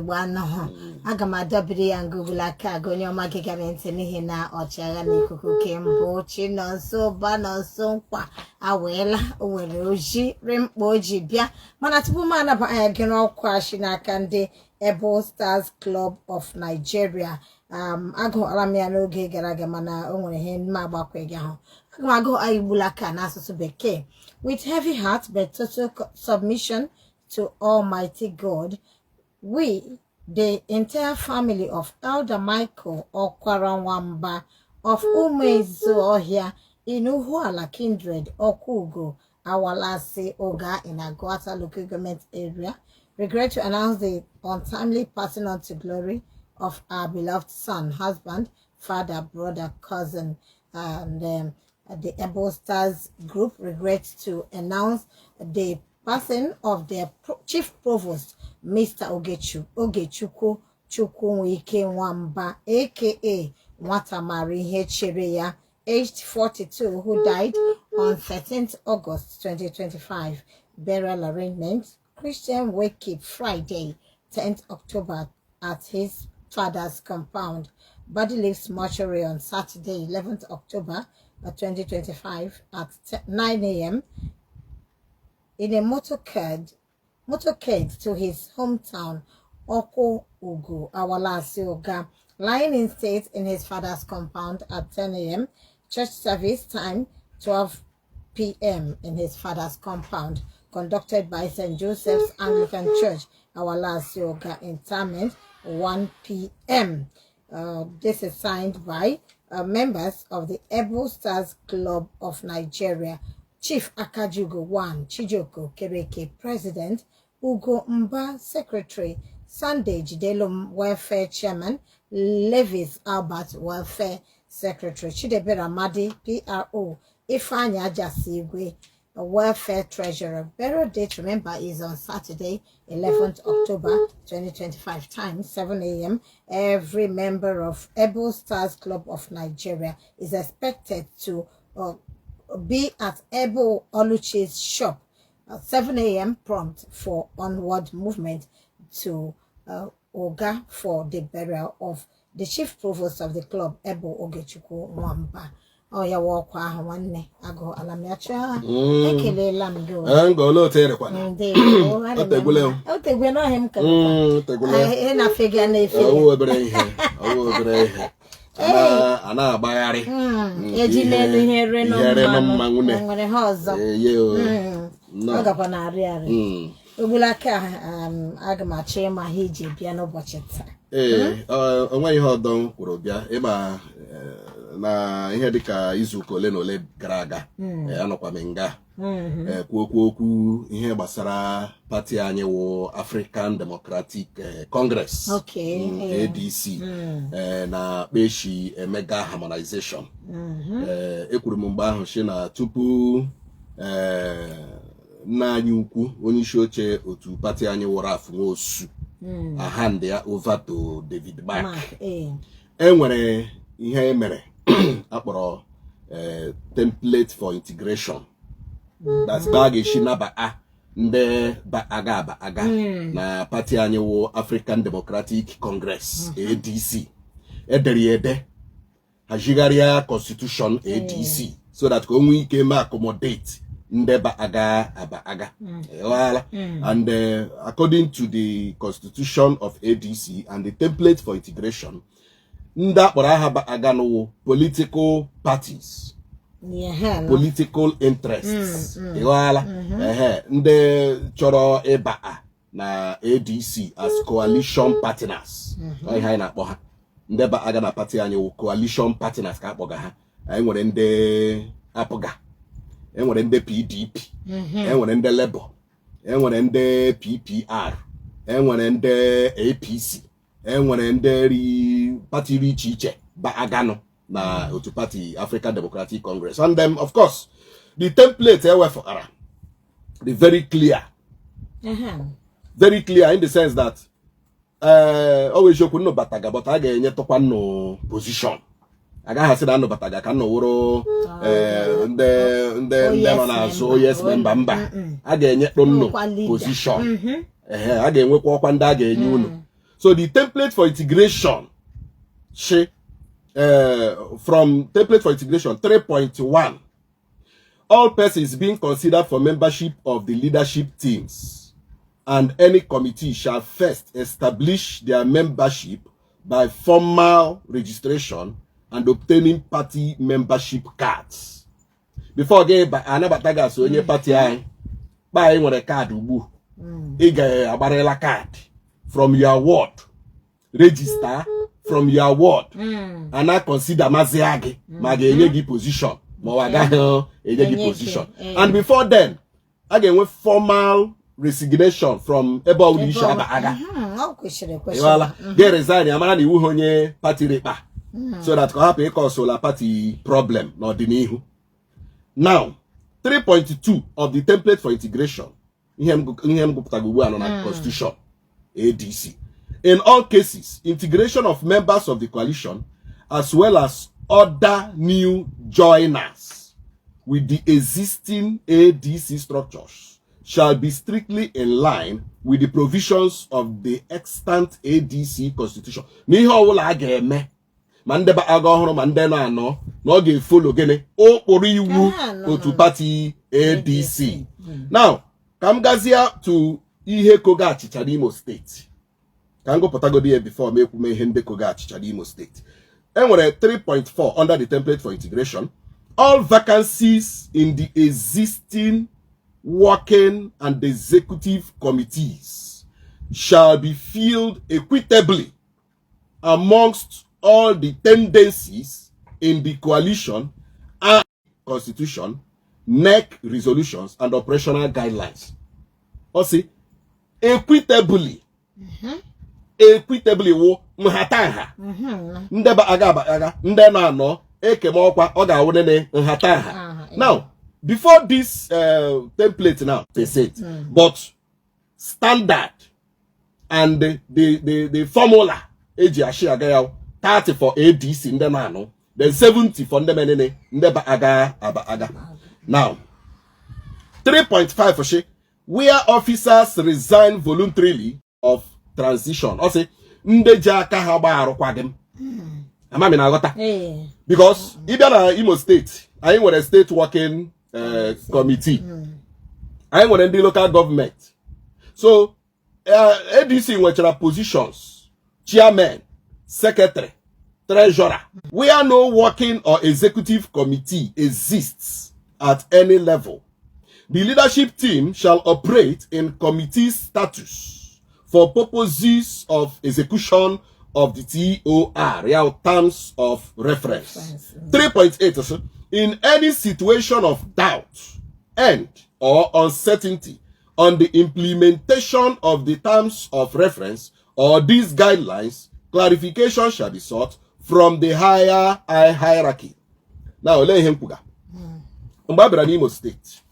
Nsogbu anọghị. Aga m adọbiri ya ngụgụl aka aga, onye ọma gị gara ntị, n'ihi na ọchịagha n'ikuku kembụ Chinonso Banonso Nkwa aweela. O nwere oji ri mkpa o ji bịa, mana tupu m anaba anya gị n'ọkwa shi n'aka ndị Able Stars Club of Nigeria, agụọla m ya n'oge gara aga, mana o nwere ihe mma agbakweghị ahụ. Aga m agụ igbulaka n'asụsụ Bekee. With heavy heart but total submission to Almighty God, we, the entire family of Elder Michael Okwaranwamba of Umezuohia in Uhuala Kindred, Okugo, Awalasi, Oga in Aguata Local Government Area, regret to announce the untimely passing on to glory of our beloved son, husband, father, brother, cousin, and the Able Stars Group regrets to announce the passing of their Chief Provost, Mr. Ogechukwu Chukwuwike Nwamba, aka Nwatamari ihe chere ya, aged 42, who died on 13th August 2025. Burial arrangement: Christian Wake Friday, 10th October at his father's compound. Body leaves mortuary on Saturday, 11th October 2025 at 9 a.m. in a motorcade to his hometown, Oko Ugu, Awalasi Oga, lying in state in his father's compound at 10 a.m. Church service time 12 p.m. in his father's compound, conducted by St. Joseph's Anglican Church, Awalasi Oga. Interment 1 p.m. This is signed by members of the Able Stars Club of Nigeria. Chief Akajugo 1, Chijoko Kereke, President, Ugo Mba, Secretary, Sunday Jidelum, Welfare Chairman, Levis Albert, Welfare Secretary, Chidebere Amadi, PRO, Ifeanyi Ajasigwe, Welfare Treasurer. Burial date, remember, is on Saturday, 11th October 2025, time 7 a.m. Every member of Able Stars Club of Nigeria is expected to be at Able Oluchi's shop at 7 a.m. prompt for onward movement to Oga for the burial of the Chief Provost of the club, Ebo Ogechukwu Nwamba. Ọ ya wa ọkwa ahụ, nwanne agụ alamịacha. Ekelela m gị o. Ee, nga olee otu ịrịkwana? Ndewo, adị m O tegwule mma. O tegwe n'ọhịa m kelekwa. O tegwule. Ị na-afega na-efe. Ọwụ obere ihe, ọwụ obere ihe. A na-agbagharị. Eji n'elu ihe renụ. Ihe renụ mmanụ. Mma nwune. O nwere ha ọzọ. Eye o. Ọ gakwa na-arị arị. Ogbulaka, aga m achọ ịma ha iji bịa n'ụbọchị taa. Ee, o nweghị ihe ọdọ m kwuru bịa ịma na ihe dịka izuụka ole na ole gara aga, anọkwa m nga kwuo okwu okwu ihe gbasara pati anyị wụ African Democratic Congress, ADC, na kpeshi emega harmonization. Ekwuru m mgbe ahụ si na tupu nna anyị ukwu, onye isi oche otu pati anyị wụrụ Ralph Nwosu, hand ya over to David Mark, Mark, ee. E nwere ihe e mere akpọrọ template for integration. That's ka a ga-esi nabata ndị ba aga aba aga na pati anyị wụ African Democratic Congress, ADC. Edere ya ede, hazigharịa constitution ADC so that ka o nwee ike mee accommodate ndị ba aga aba aga. Ịghọtala? And according to the constitution of ADC and the template for integration, ndị akpọrọ aha ba aga n'wụ political parties, Yeah, no. political interests. Ịghọtala? Ehe, ndị chọrọ ịba na ADC as coalition partners. Ọ ihe anyị na-akpọ ha, ndị ba aga na pati anyị wụ coalition partners ka akpọga ha. Anyị nwere ndị APGA, enwere ndị PDP, enwere ndị Labour, enwere ndị PPR, enwere ndị APC, enwere ndị ri pati dị iche iche ba aganụ na otu pati African Democratic Congress. And then, of course, the template ewefụtara dị very clear, very clear in the sense that ọ bụ eziokwu nnụ bataga, but a ga-enyetụkwa nnụ position. Agaghị asị na nnụ bataga ka nnụ wụrụ ndị nọ n'azụ, OS member. Mba, a ga-enyetụ nnụ Ọkwa leader. position. Ehe, a ga-enwekwa ọkwa ndị a ga-enye unu. So the template for integration shi from template for integration 3.1: all persons being considered for membership of the leadership teams and any committee shall first establish their membership by formal registration and obtaining party membership cards. Before gị anabata gị asị onye party anyị kpa, anyị nwere kaadị ugbu, ị ga-agbarịla kaadị from your ward, register from your ward, ana consider mazia gị ma ga-enye gị position ma ọ agaghị enye gị Enye gị, position. eh. And before then, a ga-enwe formal resignation from ebe ọbụla isi aba aga. Ọ kwesịrị ekwesị. Ịghọla ga resign ya, mara na iwu ha onye party rikpa, so that ka ọ hapụ ịkọsụla party problem n'ọdịnihu. Now, 3.2 of the template for integration, ihe m gụpụtara ugbu a nọ na constitution ADC: in all cases, integration of members of the coalition as well as other new joiners with the existing ADC structures shall be strictly in line with the provisions of the extant ADC constitution. N'ihe ọbụla a ga-eme, ma ndị aga ọhụrụ ma ndị nọ anọ, na ọ ga-efolo gịnị? Ụkpụrụ iwu Aha, nọ, otu nọ. party ADC. Now, ka m gazie to ihe kogo achịcha n'Imo Steeti, ka m gụpụtagodi ya before m ekwume ihe ndị kogo achịcha n'Imo Steeti. E nwere 3.4 under the template for integration: all vacancies in the existing working and executive committees shall be filled equitably amongst all the tendencies in the coalition and constitution, NEC resolutions and operational guidelines. Ọ sị equitably. Equitably wụ nhatanha. Ndị ba aga aba aga, ndị nọ anọ ekemọkwa, ọ ga-awụ nene nhatanha. Now, before this template now, they say it, but standard and the formula eji ashi aga ya, 30 for ADC ndị nọ anọ, then 70 for ndị menene ndị ba aga aba aga. Now, 3.5 shi, where officers resign voluntarily of transition, ọ sị ndị ji aka ha gba arụkwaghị m amami na aghọta. Because ị bịa na Imo Steeti, anyị nwere state working committee, anyị nwere ndị local government. So ADC nwechara positions: chairman, secretary, treasurer. Where no working or executive committee exists at any level, the leadership team shall operate in committee status for purposes of execution of the TOR, real terms of reference. Reference. 3.8 so, in any situation of doubt and or uncertainty on the implementation of the terms of reference or these guidelines, clarification shall be sought from the higher hierarchy. Now, olee ihe m kwuga? Mgbe a bịara n'Imo Steeti,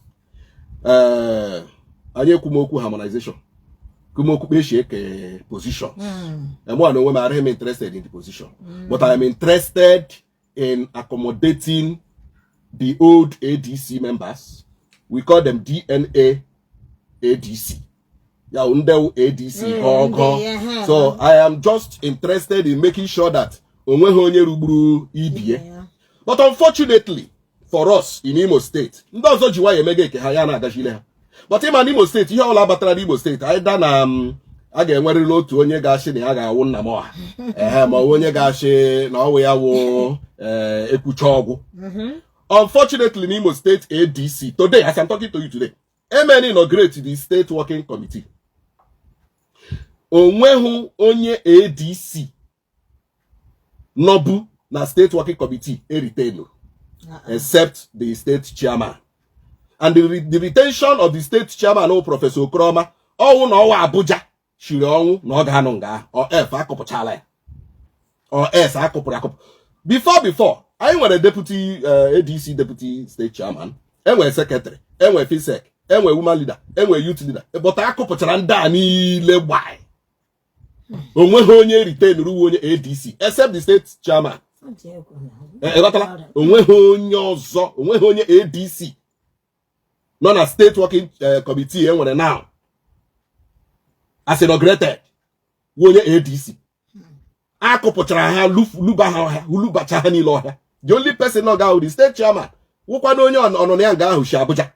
ee, anyị ekwu m okwu harmonization, kwum okwu kpechie eke positions. Mụ na onwe m arịghị m interested in the position, but I am interested in accommodating the old ADC members. We call them DNA ADC, ya wụ ndị wụ ADC gọgọ. Ndị, ehe. So I am just interested in making sure that onweghị onye rugburu ibie. But unfortunately for us in Imo State, ndị ọzọ ji nwayọ emega eke ha, ya na-agachile ha. But ịma n'Imo Steeti, ihe ọbụla batara n'Imo Steeti, anyị da na a ga-enwerịrị otu onye ga-achị na ya ga-awụ nna m ọha, ehe, ma ọ bụ onye ga-achị na ọwụ ya wụ ee ekwucha ọgwụ. Unfortunately, n'Imo State ADC today, as I'm talking to you today, MN inaugurate the state working committee, onweghị onye ADC nọbụ na state working committee eritenu except the state chairman. And the retention of the state chairman o Professor Okoroma, ọnwụ na ọwa Abuja shiri ọnwụ na ọ ga-anọ nga ahụ, or F akụpụchala ya, or S akụpụrụ akụpụ. Before anyị nwere deputy ADC deputy state chairman, enwere secretary, enwere fisec, enwere woman leader, enwere youth leader, but akụpụchara ndị a niile gbaa, onweghị onye retain ruo onye ADC except the state chairman. Ọ dị egwu na. Ịghọtala? Onweghị onye ọzọ, onweghị onye ADC nọ na state working committee e nwere now as inaugurated. wụ onye ADC. Akụpụchara ha, luba ha ọhịa, lubacha ha niile ọhịa. The only person nọ ga the state chairman wụkwana onye ọnọ ya nga ahụ si Abuja.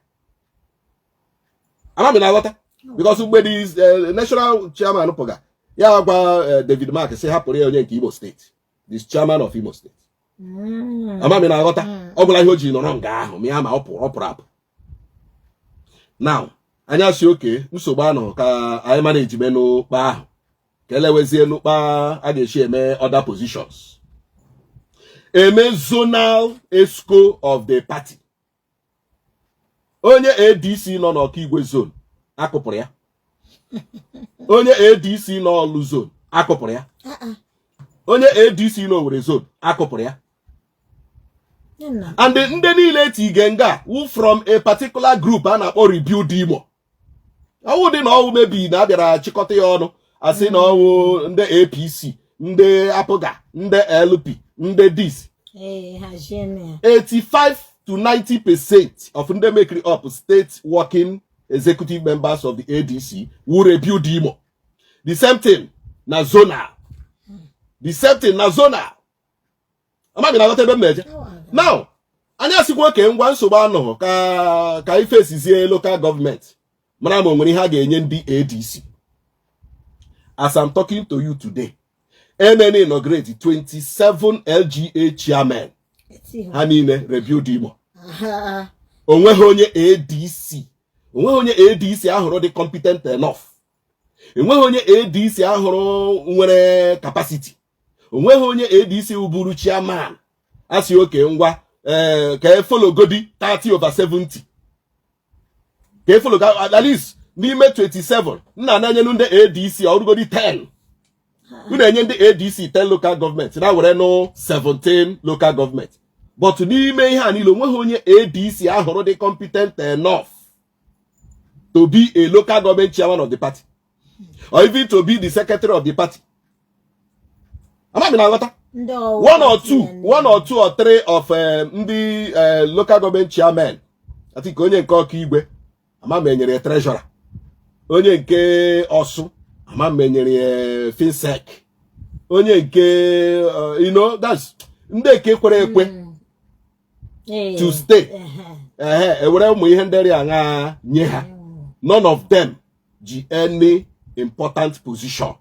Ama m na-aghọta, because mgbe the national chairman pụga, ya gwa David Mark sị hapụrụ ya onye nke Imo State, the chairman of Imo State. Ama m na-aghọta. Ọ gwụla ihe o ji nọrọ nga ahụ ma ya ma ọ pụrụ apụ. Now anyị asị oke nsogbu anọ ka anyị mara ejime n'ụkpa ahụ ka elewezie n'ụkpa a ga-esi eme other positions, eme zonal exco of the party. Onye ADC nọ n'Ọkaigwe zone, akụpụrụ ya. Onye ADC nọ Ọlụ zone, akụpụrụ ya. Ah, ah. Onye ADC nọ Owerri zone, akụpụrụ ya. Nna. And ndị niile etige nga wụ from a particular group a na-akpọ Rebuild Imo. Ọwụ dị na ọwụ mebi na abịara chịkọta ya ọnụ, asị na ọwụ ndị APC, ndị APGA, ndị LP, ndị dis. Ee, hazienụ ya. 85 to 90% of ndị make up state working executive members of the ADC will Rebuild Imo. The same thing na zonal, the same thing na zonal. Amaghị na aghọta ebe m na-eje. Now anyị asịkwa oke ngwa, nsogbu anọghị, ka ife esizie local government mara ma o nwere ihe a ga-enye ndị ADC. As I'm talking to you today, emene inaugurate 27 LGA chairman. Ha niile Rebuild Imo. Onweghị onye ADC, onweghị onye ADC ahụrụ dị competent enough, enweghị onye ADC ahụrụ nwere capacity, onweghị onye ADC bụrụ chairman. Asị oke ngwa, ee, ka efologodi 30 over 70, ka efolo at least n'ime 27 nna na-enyelu ndị ADC ọrụgodi 10. Unu enye ndị ADC 10 local government na were nụ 17 local government, but n'ime ihe a niile, onweghị onye ADC ahụrụ dị competent enough to be a local government chairman of the party or even to be the secretary of the party. Amaghị m na aghọta. One or two, one or two or three of ndị local government chairman, I think onye nke Ọka Igwe, ama m enyere ya treasurer, onye nke Ọsụ, ama m enyere ya finsec, onye nke that's ndị nke kwere ekwe to stay, ehe, ewere ụmụ ihe ndị rị aṅa nye ha. None of them ji any important position.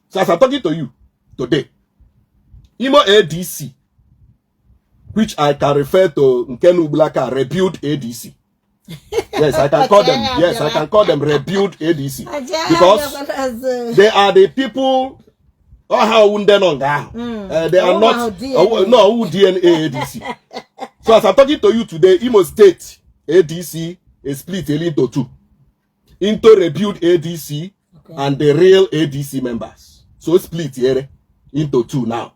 So as I'm talking to you today, Imo ADC, which I can refer to nke Nugbulaka, Rebuild ADC, yes, I can call them, yes, I can call them Rebuild ADC, because they are the people ọha owu ndị nọ nga ahụ. They are not no owu DNA ADC. So as I'm talking to you today, Imo State ADC is split into two, into Rebuild ADC and the real ADC members. So split here into two now,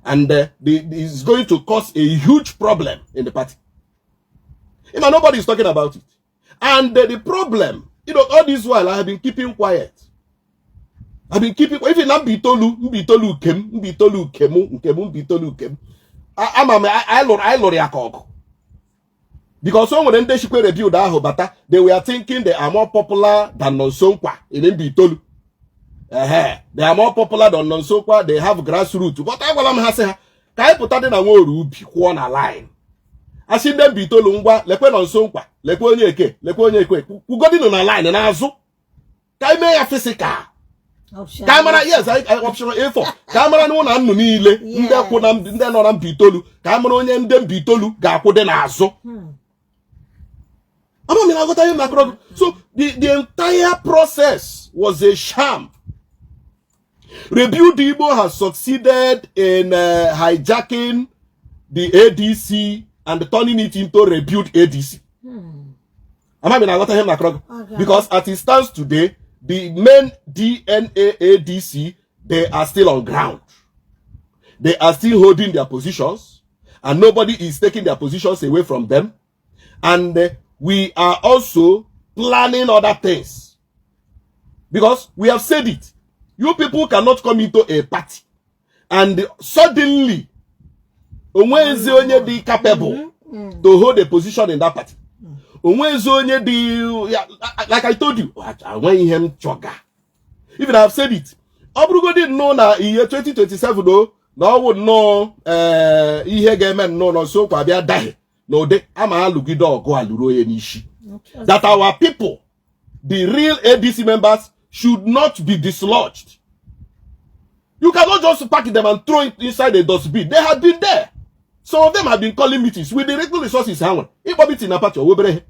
and it's going to cause a huge problem in the party. Nobody is talking about it. And the problem, all this while I have been keeping quiet. I've been keeping, even na Mbaitolu, Mbaitolu nkem, Mbaitolu nkem, nkem, Mbaitolu nkem. Ama m anyị lụrụ ya ka ọgụ. Because o nwere ndị chikwe Rebuild ahụ bata, they were thinking they are more popular than Nonso Nkwa in Mbaitolu. Ehe, they are more popular than Nonso Nkwa, they have grassroots. But agwala m ha sị ha ka anyị pụta dị na nwaoru ubi kwụọ na line. Asị ndị Mbaitolu, ngwa, lekwe Nonso Nkwa, lekwe onye eke, lekwe onye ekwe, kwugodinụ na line n'azụ ka anyị mee ya physical, ka a mara. Yes, option A4, ka a mara na ụlọ nnụ niile ndị kwụ na ndị nọ na Mbaitolu, ka a mara onye ndị Mbaitolu ga-akwụ dị n'azụ. Ama m na-aghọta ihe na-akọrọ gị. So the entire process was a sham. Rebuild Igbo has succeeded in hijacking the ADC and turning it into Rebuild ADC. Ama m na-aghọta ihe na-akọrọ gị, because as it stands today, the main DNA ADC, they are still on ground. They are still holding their positions, and nobody is taking their positions away from them. And we are also planning other things, because we have said it: you people cannot come into a party and suddenly onwezi onye dị capable to hold a position in that party, onwezi onye dị ya. Like I told you, enweghị ihe m chọga. Even I have said it. Ọ bụrụgodị nnọọ na ihe 2027 o na ọwụ nnọọ ee ihe ga-eme nnọọ Nonso Nkwa bịa daghị na ụdị ama alụgide ọgụ alụrụ onye n'isi, that our people, the real ADC members, should not be dislodged. You cannot just pack them and throw it inside a dustbin. They have been there. Some of them have been calling meetings with the little resources ha nwere. Ịkpọ meeting na party o webere ihe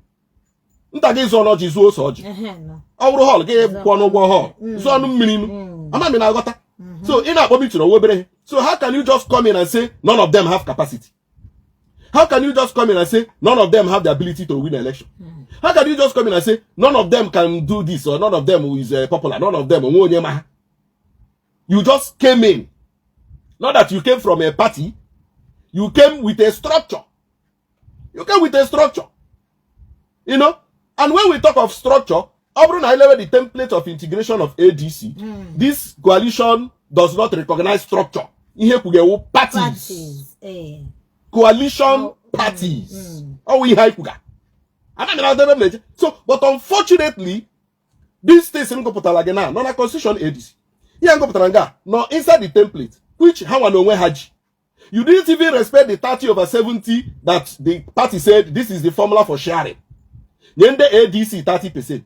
nta gị zụọ n'ọjị, zụọ ose ọjị. Ehe, no. Ọ bụrụ hall gị, kwụọ n'ụgwọ hall, zụọ ọnụ mmiri nụ. Ama m ị na-aghọta. So ị na-akpọ meeting, o webere ihe. So how can you just come in and say none of them have capacity? How can you just come in and say none of them have the ability to win election? How can you just come in and say none of them can do this or none of them is popular, none of them onwe onye ma ha? You just came in. Not that you came from a party. You came with a structure. You came with a structure. And when we talk of structure, ọ bụrụ na elewe the template of integration of ADC, this coalition does not recognize structure. Ihe kwugewu parties. Parties. Eh. Coalition Oh, parties. Ọ wụ ihe anyị kwuga. Anaghị m ebe m na-eje. So, but unfortunately, these things m gụpụtara gị na nọ na constitution ADC. Ihe m gụpụtara nga nọ inside the template which ha nwa na onwe ha ji. You didn't even respect the 30 over 70 that the party said this is the formula for sharing. Nye ndị ADC 30%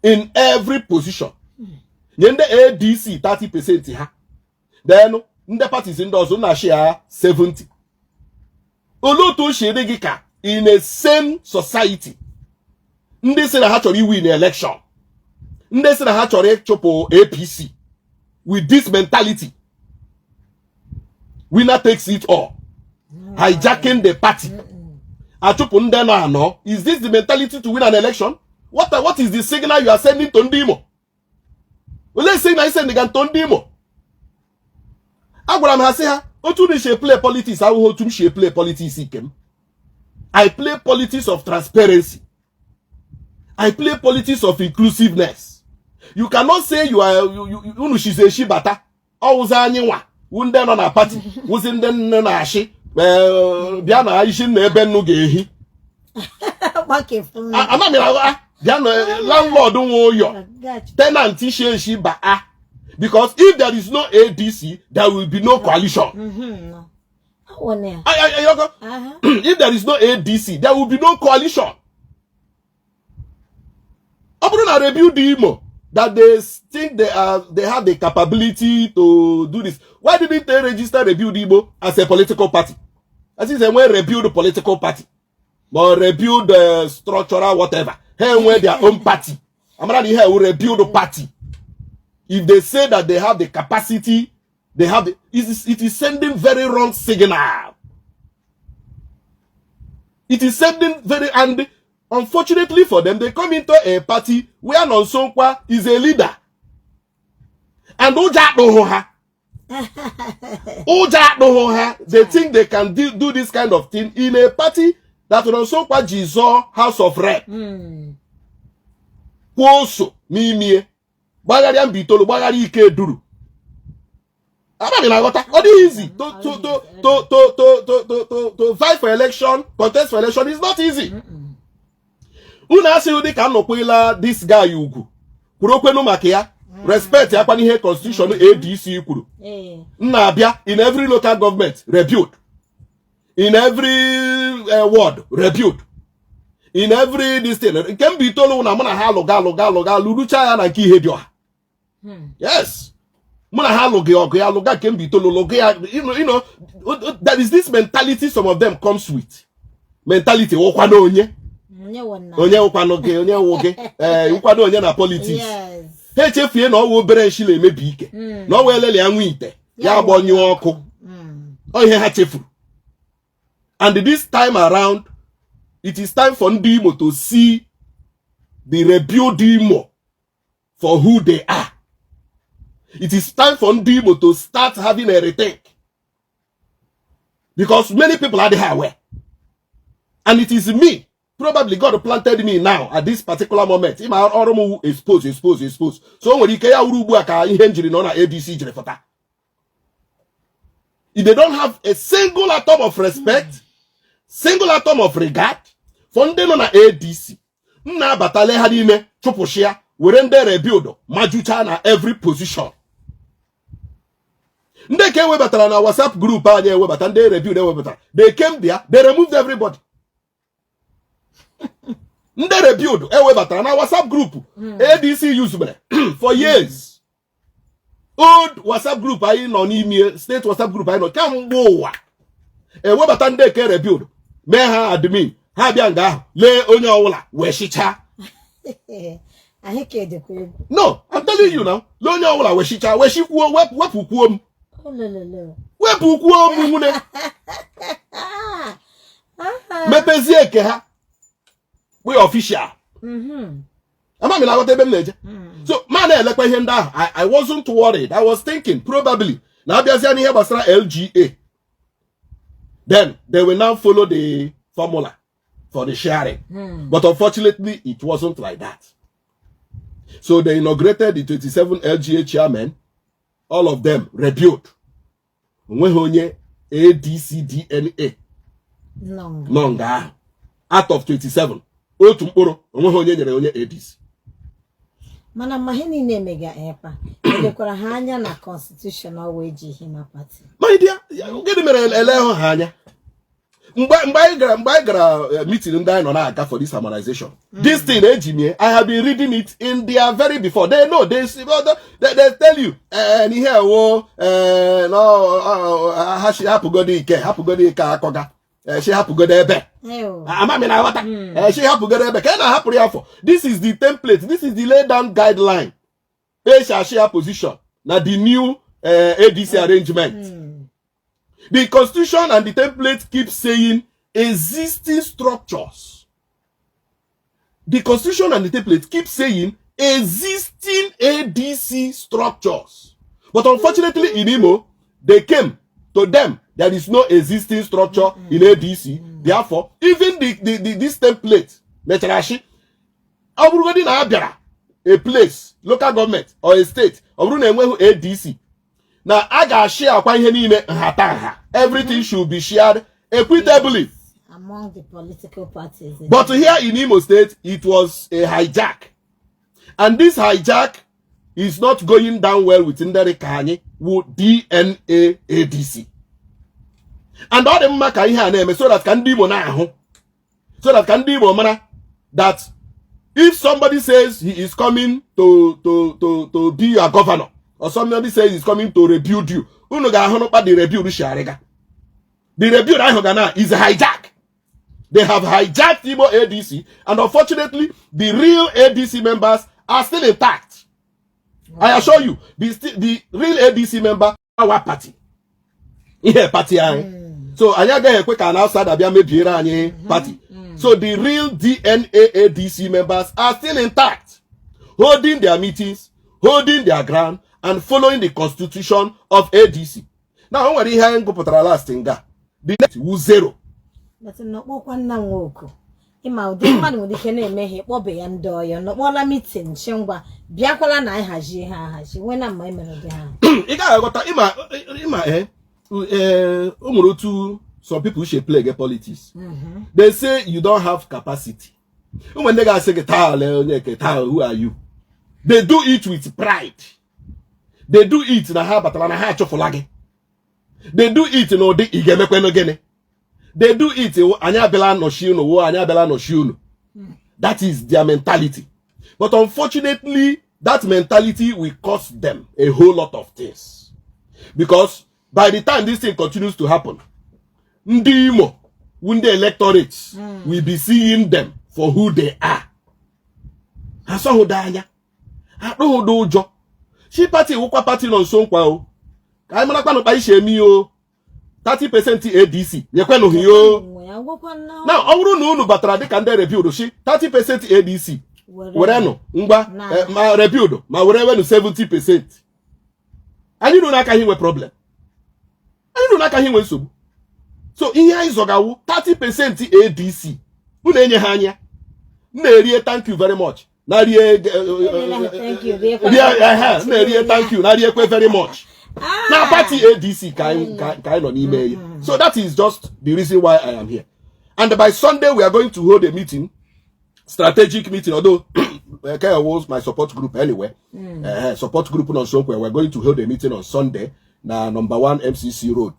in every position. Nye ndị ADC 30% ha. Then ndị parties ndị ọzọ na share 70. Olee otu o si dị gị ka in a same society, ndị sị na ha chọrọ iwin election, ndị sị na ha chọrọ ịchụpụ APC, with this mentality, winner takes it all, hijacking the party, achụpụ ndị nọ anọ? Is this the mentality to win an election? What is the signal you are sending to ndị Imo? Olee signal ị sending to ndị Imo? Agwara m ha sị ha, otu unu si play politics ahụghị otu m si play politics. Nke m, I play politics of transparency. I play politics of inclusiveness. You cannot say you are unu shizi eshi bata ọwụzi anyị nwa wụ ndị nọ na party, wụzi ndị nne na-achị. Ee, bịa na isi nna ebe nnu ga-ehi. Gbakefụ m. Ama m na bịa na landlord nwe ụyọ, tenant shi eshi baa, because if there is no ADC, there will be no coalition. No. Awọ na ya. Aha. If there is no ADC, there will be no coalition. Ọ bụrụ na Rebuild Imo that they think they have the capability to do this, why didn't they register Rebuild Imo as a political party? As if they enwe Rebuild political party ma Rebuild structural whatever, ha enwe their own party, amara na ihe ewu Rebuild party. If they say that they have the capacity, they have the it is sending very wrong signal. It is sending very, and unfortunately for them, they come into a party where Nonso Nkwa is a leader and ụjọ akpụghụ ha, ụjọ akpụghụ ha. They think they can do this kind of thing in a party that Nonso Nkwa ji zọọ House of Rep, kwuo so n'imie, gbagharịa Mbaitoli, gbagharịa ike duru. Amaghị na aghọta, ọ dịghị easy to vie for election, contest for election is not easy. Unu asịghị dị ka nnọkwela this guy ugwu kwuru okwenu maka ya, respect ya kwana ihe constitution ADC kwuru. M na-abịa in every local government, rebuild in every ward, rebuild in every this thing. Nke Mbaitoli na mụ na ha alụga alụga alụga lụrucha ya na nke ihe dị ọha. Yes, mụ na ha alụghị ọgụ ya alụga nke Mbaitoli lụgụ ya. There is this mentality some of them comes with, mentality wụkwana onye. Onye wụ nna? Onye wụkwanụ gị? Onye wụ gị? Ee, wụkwanụ onye na politics? Ha echefue na ọwụ obere nshi na-emebi ike, na ọwụ elele ya nwe ite ya agbanyụọ ọkụ. Ọ ihe ha chefuru. And this time around, it is time for ndị Imo to see the Rebuild Imo for who they are. It is time for ndị Imo to start having a rethink, because many people adịghị aware, and it is me, probably God planted me now at this particular moment. Ịma ọrụ m wụ expose, expose, expose. So o nwere ike ya wuru ugbu a ka ihe njiri nọ na ADC jiri pụta. If they don't have a single atom of respect, single atom of regard for ndị nọ na ADC, m na-abatale ha niile, chụpụsịa, were ndị Rebuild majucha na every position. Ndị ka ewebatara na WhatsApp group anyị, ewebata ndị rebuild ewebata, they came there, they removed everybody. Ndị rebuild ewebatara na WhatsApp group ADC use mere for years, old WhatsApp group anyị nọ n'ime, state WhatsApp group anyị nọ kamgbe ụwa, ewebata ndị eke rebuild, mee ha admin. Ha bịa nga ahụ, lee onye ọbụla wee chichaa. Anyị ka edekwa egwu. No, I'm telling you now, lee onye ọbụla wee chichaa, wee chikwuo, wepụ, wepụkwuo m. Olololo. Wepụkwuo m nwune. Mepezie eke ha we official. Ama m na-aghọta ebe m na-eje. So ma na-elekwa ihe ndị ahụ, I wasn't worried. I was thinking probably na abịazịa n'ihe gbasara LGA, then they will now follow the formula for the sharing. But unfortunately, it wasn't like that. So they inaugurated the 27 LGA chairmen, all of them rebuild. Onweghị onye ADC DNA nọ nga. Nọ nga ahụ. Out of 27, otu mkpụrụ onweghị onye nyere onye ADC. Mana ma ihe niile emega ekpa elekwara ha anya na constitution ọwa eji ihe na party. My dear, gịnị mere ele hụ ha anya? Mgbe anyị gara meeting ndị anyị nọ na-aga for this harmonization, this thing eji mie, I have been reading it in their very before they know. They see, they tell you n'ihe ewo no ha shi hapụgodo ike, hapụgodo ike akọga, shi hapụgodo ebe. Ew. Amami na aghọta, shi hapụgodo ebe ka ị na-ahapụrụ ya afọ. This is the template, this is the lay down guideline esi ashia position na the new ADC arrangement. The constitution and the template keep saying existing structures. The constitution and the template keep saying existing ADC structures. But unfortunately, in Imo, they came to them. There is no existing structure in ADC. Therefore, even the this template, mechara shi, ọ bụrụgodị na a bịara a place, local government or a state, ọ bụrụ na enweghị ADC, na a ga-ashị akwa ihe niile nhata, everything should be shared equitably among the political parties. But here in Imo State, it was a hijack, and this hijack is not going down well with ndị ka anyị wụ DNA ADC. And ọ dị mma ka ihe a na-eme so that ka ndị Imo na-ahụ, so that ka ndị Imo mara that if somebody says he is coming to be your governor or somebody says he's coming to rebuild you, unu ga-ahụ n'ụkpa the rebuild shi arịga. The rebuild ahụ ga na is a hijack. They have hijacked Imo ADC, and unfortunately, the real ADC members are still intact. I assure you, the real ADC member, our party, ihe party anyị, so anyị agaghị ekwe ka an outsider bịa mebiere anyị party. So the real DNA ADC members are still intact, holding their meetings, holding their ground and following the constitution of ADC. Now, o nwere ihe anyị gụpụtara last nga, the net wu zero. But nọkpọkwa nna m nwoke, ịma ụdị mmadụ nwere ike na-emehie, kpọbe ya ndị ọyọ nọkpọla meeting, chi ngwa bịakwala na anyị hazie ha ahazi nwee na mma emere ụdị ha. Ị gaghị aghọta. Ịma, o nwere otu some people should play get politics. They say you don't have capacity. Ụmụ ndị ga-asị gị taa, lee onye ke taa, who are you? They do it with pride. They do it na ha batara na ha achụfụla gị. They do it n'ụdị ị ga-emekwenụ gịnị. They do it, anyị abịala nọchi unu wo, anyị abịala nọchi unu. That is their mentality. But unfortunately, that mentality will cost them a whole lot of things, because by the time this thing continues to happen, ndị Imo wu ndị electorates will be seeing them for who they are. Ha sọhụdo anya, ha kpụhụdo ụjọ chi party wụkwa party nọ nso nkwa o. Ka anyị marakwanụ kpa isi eme o. 30% ADC nyekwenụghị ya o. Nwe ya gwakwa na Na ọ bụrụ na unu batara dịka ndị rebuild shi 30% ADC, werenụ ngwa ma rebuild ma were wenu 70%, anyị nụ n'aka ihe nwe problem, anyị nụ n'aka ihe nwe nsogbu. So ihe anyị zọgawu 30% ADC, unu enye ha anya m na-erie thank you very much na rie. Eriela ha thank you, riekwa. Rie ehe, m na-erie thank you na riekwe very much na party ADC ka anyị nọ n'ime ya. So that is just the reason why I am here. And by Sunday, we are going to hold a meeting, strategic meeting, although Kaya was my support group anyway. Support group on Sokwe, we're going to hold a meeting on Sunday. Na number 1 MCC Road.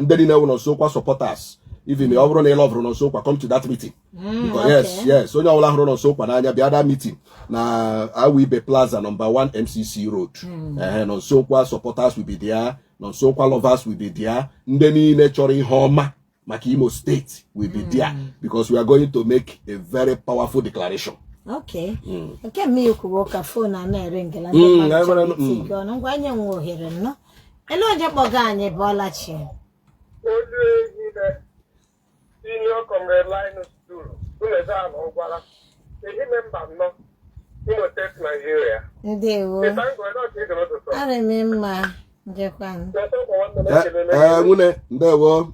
Ndị niile wụ Nonso Nkwa supporters, even ọ bụrụ na ị loverụ Nonso Nkwa, come to that meeting. Because, yes, yes, onye ọbụla hụrụ Nonso Nkwa n'anya, bịa that meeting na Awibe Plaza, number 1 MCC Road. Nonso Nkwa supporters will be there, Nonso Nkwa lovers will be there, ndị niile chọrọ ihe ọma maka Imo State will be there, because we are going to make a very powerful declaration. Okay, nke mme kwuo ka phone a na-ere ngela ndị mmadụ anyị chọrọ nwere- iti gị ọnụ. Ngwa, nye nwe ohere nnọọ. Ele onye kpọga anyị? Bọlachi. Olu ehile, Senior Comrade Linus Duru, Uneze ala Ụgwara, Ehime Mba nnọọ, Imo State, Nigeria. Ndewo. Ịta ngụ ebe ọka ịdị n'ụtụtụ. Arị m mma, njekwanụ. Na-esokwa nwanne m, ekelele. Ee, nwune, ndewo.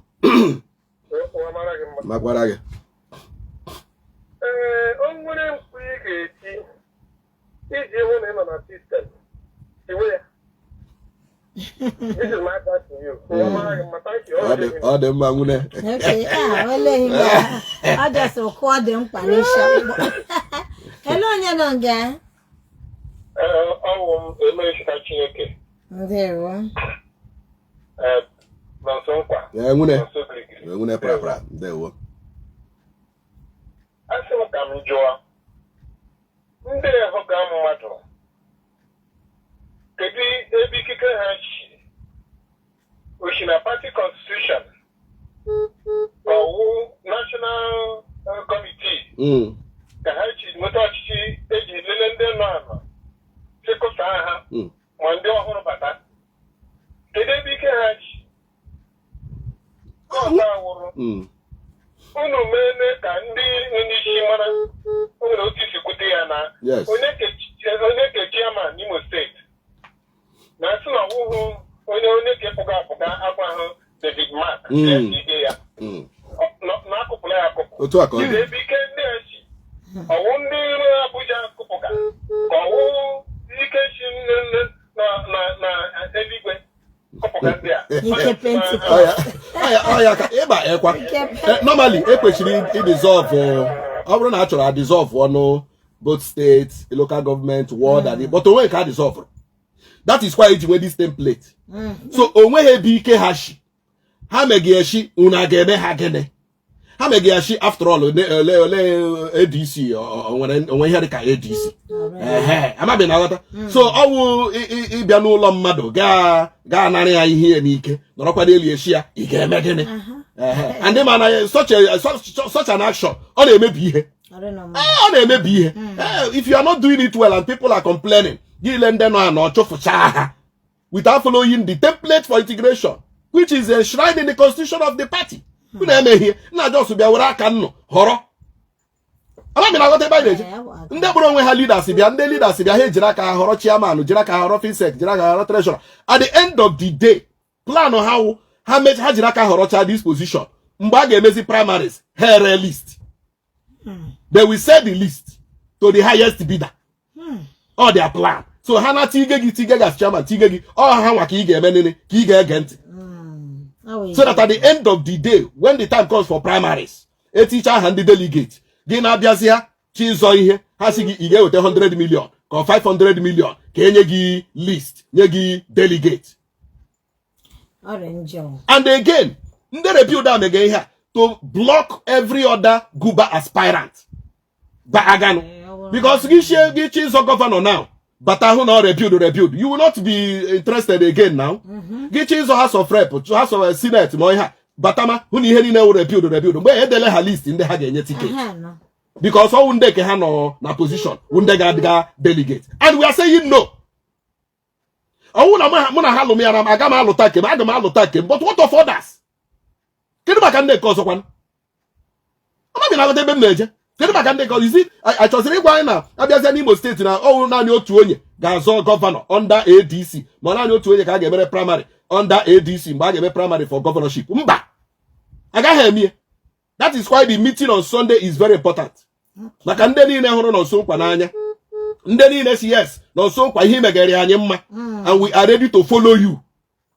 Ụwa mara gị mma. Makwara gị. Ee, o nwere mkpu ị ga-eti iji hụ na ị nọ na system. Iwe ya. This is my advice to you. Ụwa mara gị mma. Thank you. Ọ dị mma, nwune. Okay, ah, ole ihe ọ just kụọ dị mkpa n'isi akpụkpọ. Ele onye nọ nga? Ee, ọwụ m Emerechika Chineke. Ndewo. Ee, Nonso Nkwa. Ee, nwune. Nonso Girigiri. Ee, nwune prapra, ndewo. Asị m ka m jụọ ndị hụga mmadụ, kedu ebe ikike ha si? O si na party constitution ka ọwụ national committee ka ha ji nweta ọchịchị eji lele ndị nọ anọ chịkụsaa ha ma ndị ọhụrụ bata? Kedu ebe ike ha ji? Ọzọ awụrụ, unu meene ka ndị nọ n'isi mara o nwere otu isi kwute ya na onye ke chairman n'Imo State na-asị na ọwụhụ onye ke pụga apụga agwahụ David Mark ige ya na akụpụla ya akụpụ. Otu a ka ọ Kedu dị. ebe ike ndị a si? Ọwụ ndị nọ Abuja kụpụga ka ọwụ ike si na eluigwe kụpụga ndị a? Ike Pentikọst. Ọya ka ịba ekwa. Normally ekwesịrị idissolve, ọ bụrụ na a chọrọ adissolve ọnụ both state, local government, ward and, but onwe nke a dissolve. That is why eji nwee this template. So onweghị ebe ike ha shi. Ha megị eshi, unu a ga-eme ha gịnị? Ha megị eshi. After all, ole ADC o nwere onwe ihe dịka ADC? Ehe, amaghị na aghọta. So ọwụ ịbịa n'ụlọ mmadụ gaa nara ya ihe ya n'ike, nọrọkwa n'elu eshi ya, ị ga-eme gịnị? Ehe, and ma na such an action, ọ na-emebi ihe. Ọrụ nọ mma. Ọ na-emebi ihe. If you are not doing it well and people are complaining, gị ile ndị nọ anọ chụfụchaa ha without following the template for integration, which is enshrined in the constitution of the party, unu emeghie nna jos bịa were aka nnụ họrọ. Amaghị na aghọta ebe anyị na-eje. Ndị kpọrọ onwe ha leaders bịa, ndị leaders bịa, ha ejiri aka ha họrọ chairman, jiri aka ha họrọ finsec, jiri aka ha họrọ treasurer. At the end of the day, plan ha wụ ha mecha, ha jiri aka họrọcha this position. Mgbe a ga-emezi primaries, ha ere list. They will sell the list to the highest bidder. All their plan. So ha na tige gị, tige gị as chairman, tige gị, ọ ha nwa ka ị ga-eme nene, ka ị ga-ege ntị, so that at the end of the day, when the time comes for primaries, eticha aha ndị delegate gị na-abịazịa chizọ ihe, ha sị gị ị ga-eweta 100 million ka ọ 500 million ka enye gị list, nye gị delegate. Ọrịa njọ. And again, ndị rebuild a mega ihe a to block every other guber aspirant ba aganụ, because gị chie gị chi ịzọ governor now, bata hụ na ọ rebuild rebuild, you will not be interested again. Now gị chi ịzọ House of Rep, House of Senate, ma ihe a batama hụ na ihe niile wụ rebuild rebuild, mgbe edele ha list ndị ha ga-enye ticket, because ọwụ ndị nke ha nọ na position wụ ndị ga-aga delegate, and we are saying no. Ọwụ na mụ na ha lụm ya na aga m alụta nke m, aga m alụta nke m, but what of others? Kedu maka ndị nke ọzọkwanụ? Amaghị na aghọta ebe m na-eje. Kedu maka ndị nke ọzọ? Isi achọziri ịgwa anyị na abịazịa n'Imo State na ọwụ naanị otu onye ga-azọ governor under ADC, ma naanị otu onye ka a ga-emere primary under ADC mgbe a ga-eme primary for governorship? Mba, agaghị eme ya. That is why the meeting on Sunday is very important, maka ndị niile hụrụ Nonso Nkwa n'anya, ndị niile si yes, Nonso Nkwa, ihe megere anyị mma, and we are ready to follow you.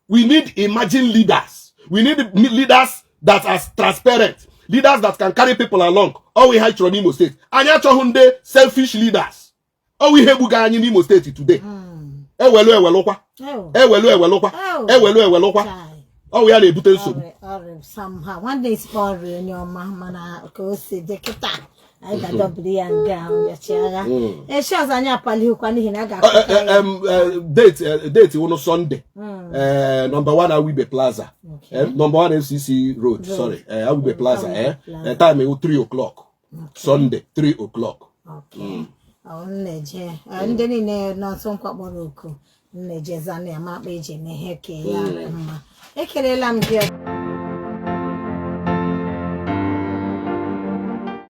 We need emerging leaders. We need leaders that are transparent, leaders that can carry people along. Ọwụ ihe anyị chọrọ n'Imo State. Anyị achọghị ndị selfish leaders. Ọwụ ihe gbuga anyị n'Imo State today. Ewelu ewelụkwa. Ew. Ewelu ewelụkwa. Ew. Ewelu ewelụkwa. Chai. Ọ wụ ya na-ebute nsogbu. Ọrịa somehow nwanne isikpa ọrịa onye ọma, mana ka o si dị kịta, anyị ga-adọbiri ya nga ọchịagha. Echi ọzọ anyị apalihụkwa n'ihi na a ga-akụta ya. Date wụnụ Sunday, number 1 Awibe Plaza. Number 1 FCC Road, sorry, Awibe Plaza. Awibe Plaza. Time wụ 3 o'clock, Sunday, 3 o'clock. Okay. Ọ m na-eje ndị niile nọ nso nkwa kpọrọ oku, m na-eje zanụ ya ma akpa eji eme ihe ka ya rị mma. Ekelela m gị.